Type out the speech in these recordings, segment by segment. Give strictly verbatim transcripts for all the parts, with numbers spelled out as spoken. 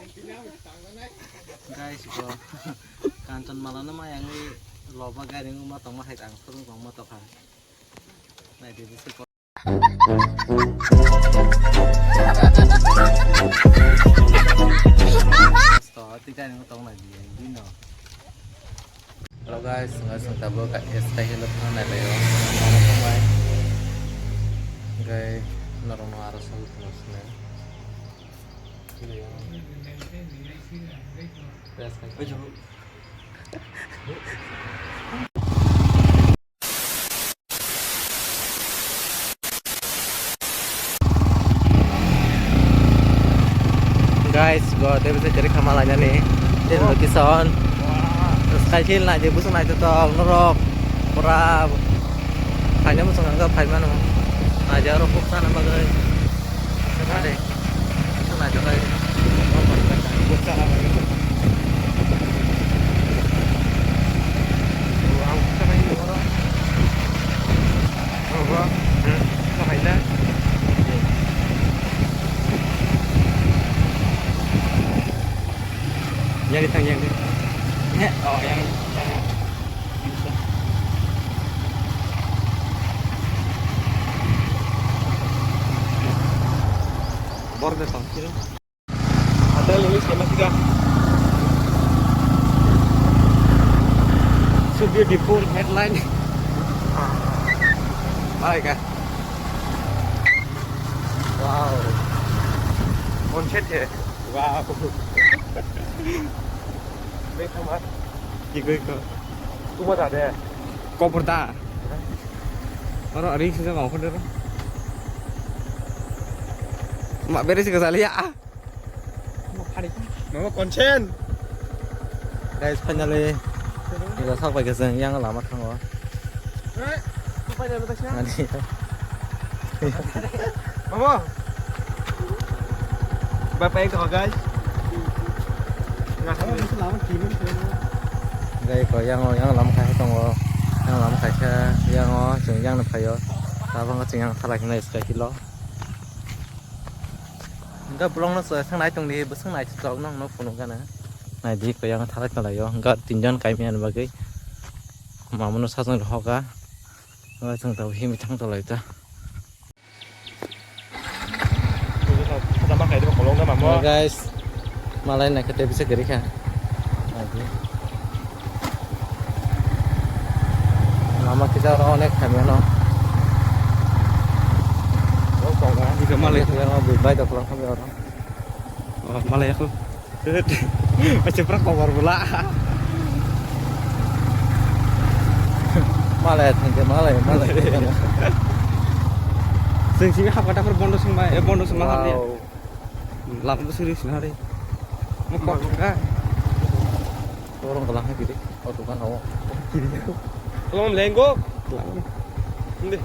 Guys, bro. Kanchanmala no mayangwi loba gari wngma tongma hai ang phurung tongma tokha. Naidi bisi ko-, to twi gari wng tong naidi bino. Hello guys, guys, ang tabuk S K Hill o thang nai lai o. Ang thang bai. Guys, norok no aro sawi tongma sini. Guys, go tei bisa kwrwi kha ma lainani. Tei location. Sky Hill nai di, buswk naithotok norok. Pura phaina muchung ang phai mano. Naidi oro kok sana bagwi. Ade. Naidi oro. Yang di tang yang di. He, oh yang. Bor de tong kiro. Hotel ini sama sih kak. So beautiful headline. Hai kak. Wow. Konsep ya. Wow. Baik sama. Iko iko. Tuma tade. Kopor ta. Oro ring sisa mau kau dero. Mak beri sih kesal ya. Mama konsen. Guys, finally, iko sak bai keseng yang lama thango. Ani. Mama. Bapak yang kau guys. Guys, ko yang yang lama kai tongo. Yang lama kai sa yang o sing yang na payo. Tabang sing yang thalai hinai skai kilo. Hingke bolongno chwla thang nai tongdi, bwswk naithotok nokno phunuk gana. Naidi, koi ang thalai tonglaio, hingke tinjon kaimani bagwi. Mamano sajwk rwhokha. Oro chwng tabuk himwi thang tonglaio ta. Guys, malai naikhe tei bisa kwrwi kha. Naidi. Lama kisa oro onek hamya no. Iko malai. Yang bai doklang hamya oro. Oh, malai aku. Acha pura cover bula. Malai thangke malai, malai. Sing sing hapkha dakhor bondo sing bai, eh, bondo sing ma. Wow. Lama tu serius na re. Mau kok ka? Orang kalah lagi deh. Oh, tuh kan, oh. Kiri. Kalau mau melenggo. Tuh. Ini.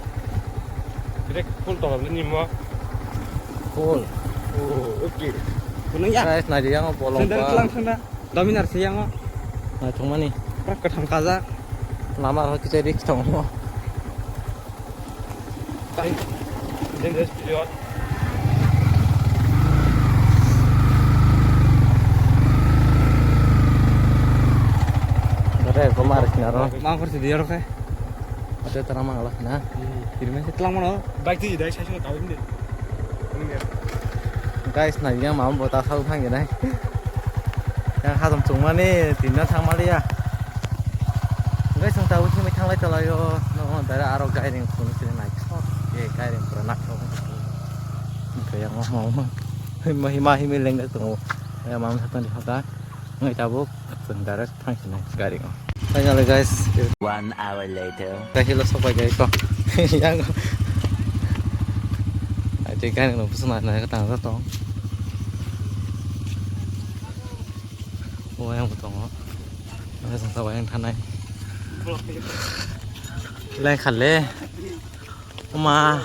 Direct full tong ni mo. Full. Oh, oke. Kuning ya? Guys, naidi yang bolong. Sendal pa. Telang sana. Dominar sih yang. Nah, cuma nih. Prak kethang kaza. Lama roh kita dik tong. Dangerous period. Dore, gomar sinaro. Mangkor si diyor khe. Ate tara mangala na. Kirme si telang mano. Bike di dai sai sai kawin de. Guys, na yang mau bota sau thang ya nai. Yang hazam chungmani tinna thangmaliya. Guys, ang tabuk himwi thanglai tonglaio. No, dara aro gairing phunu sini naithok. Ye, gairing pura naithok. Hingke yang mau, mau. Hima, hima, himwi lengjak tongo. Ya, mau satan di haka. Ngai tabuk, chwng direct thang sini gairing. Finally, guys. One hour later. Kahilo sok pai gai ko. Yang. Ai, te gairing no, busuk na, na, tang, tang. O yang bo tongo. Ang tong sabo yang thanai. Leng khalle. Oma.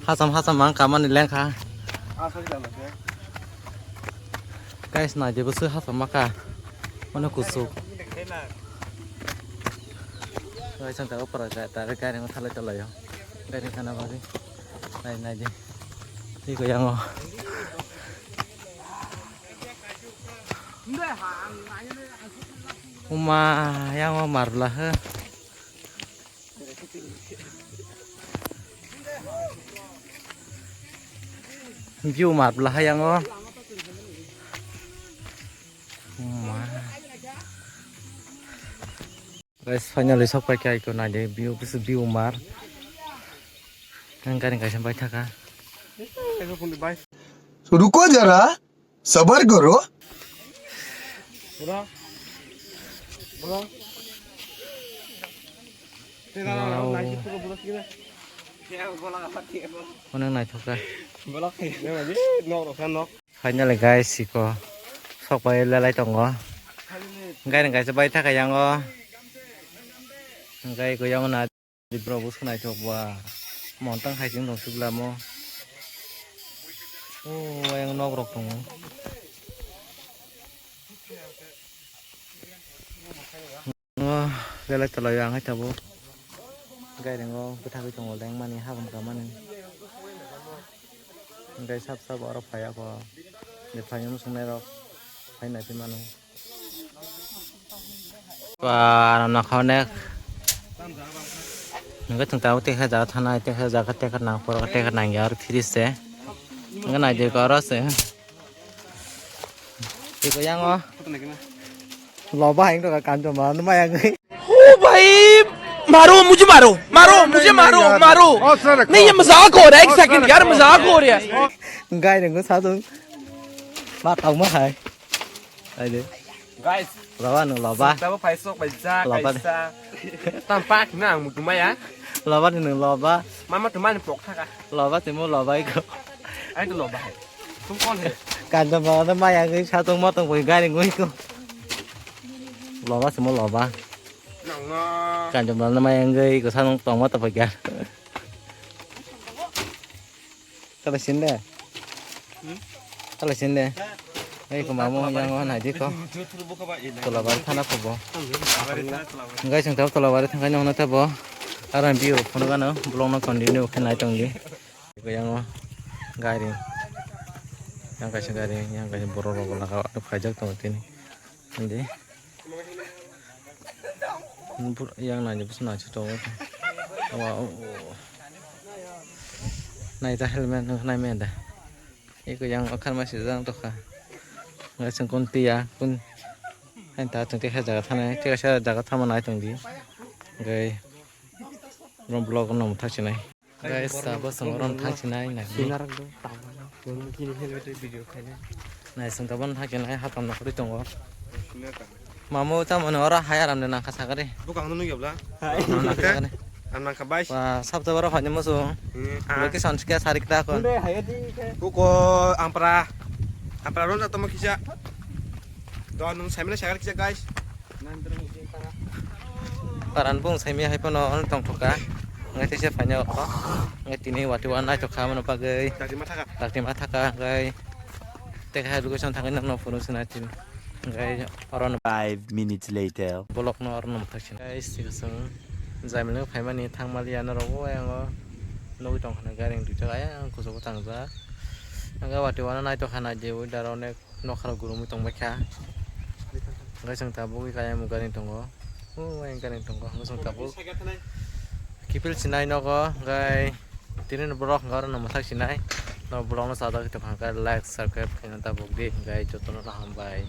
Hacham hacham ang kamani lengkha. Guys, naidi bwswk hacham maka. Mano kuchuk. Guys, ang tabuk pura direct gairing thalai tonglaio. Gairing thana bagwi. Nai, naidi. Tei ko yango. Uma, yang o marbla he. View marbla he yang o. Uma. Guys, finally sok pai kha, iko nai de, view, view mar. Ang gari kaisa bai thaka. रुको जरा, सबर करो। Wow. Onek naithok kha. Finally guys, iko sok pai lelai tongo. Hwnkhe hwnkhe bai thaka yang o. Hwnkhe iko yang o na borok bo swnaithok ba. Montang hai chwng tong sugla mo. O ayang nok rok tongo. O belai tola o ang hai tabuk. Gairingo bwthagwi tongo lengmani habam kamani. Hwnkhe sab sab oro phaiya kho. Je phaiyung swngnairok phai naitwi mano. Ba, nokha onek. Hwnkhe chwng tabuk tekha jaga thanai, tekha jaga tekha nang, poro tekha nang ya aro fridge se. Hwnkhe naidi oro se. Iko yang o. Loba hai wngkha kanchoma numa yang. ओ भाई, मारो, मुझे मारो, मारो, मुझे मारो, मारो। नहीं, ये मजाक हो रहा है, एक सेकंड यार, मजाक हो रहा है। Gai nunggu satu. Ma tau ma hai. Aide. Guys, loba nung loba. Tabo paisok bai ja, loba de. Kaisa. Tam pak na ang mutumaya. Loba de nung loba. Mama tumani pok thaka. Loba timo loba iko. Ai to loba hai. Tum kon hai. Kanchoma da maya ngi satu motong boi gari ngu iko. Loba timo loba. Nang no. Kanchoma da maya ngi iko sanung tong motong boi gari. Tala sinde. Tala sinde. Ei ko mamu yang o nai diko. Tolabari thana khobo. Guys, ang tabo tolabari thangkai nong na tabo. Aran view phone gano vlog no continue khe nai tong di. Yang o gari. Yang kaisa gari, yang kaisa borok rok laka o phaijak tongo tini. Hindi. Yang nai bus nai tongo. Wa o. Nai ta helmet nai menda. Eko yang akhar ma sijak tokha. Ngai seng kun tiya kun. Hain ta tong te jaga thana, te jaga thama nai tong di. Ngai. Rom vlog no thak sinai. Guys, abo song rom thak sinai nai. Sinar do tama. Nung kini helmet video khaina. Nai song tabon thak sinai hatam no khori tongo. Mamu tamo no ora hai aram de nang kha sagari. Bukang no nung yabla. Nang kha sagari. Ang nang kha bai. Wa sab to ora phani musu. Hmm, ah. Location ske sari kta kon. Hunde hai di khe. Buko ampra. Ampra ron tamo kisa. Do nung samina sagari kisa guys. Paran bung saimi hai pono ono tongthok kha. Ngai teisa phaina o. Ngai tini wati wan nai thok kha mano bagwi. Dakti ma thaka. Dakti ma thaka ngai. Tei hai location thangwi nokno phunuk sina tin. Ngai oro no. Five minutes later. Bolok no oro no thak sina. Guys, sika sung. Jaimil no phaimani thangmali ano rogo ayang o. Nogwi tong khana gari duita ayang kuchugo tangjak. Ang wati wan nai thok kha nai je weather onek. Nokharok gurumwi tongbaikha. Hwnkhe chwng tabuk kaya mung gari tongo. O ayang gari tongo. Hwnkhe chwng tabuk kiphil sinai nogo. Hwnkhe tini borok hwnkhe oro no mwthak sinai. No vlog no chajagwi tongkha hwnkhe like, subscribe khaina tabuk di. Hwnkhe jotono no hambai.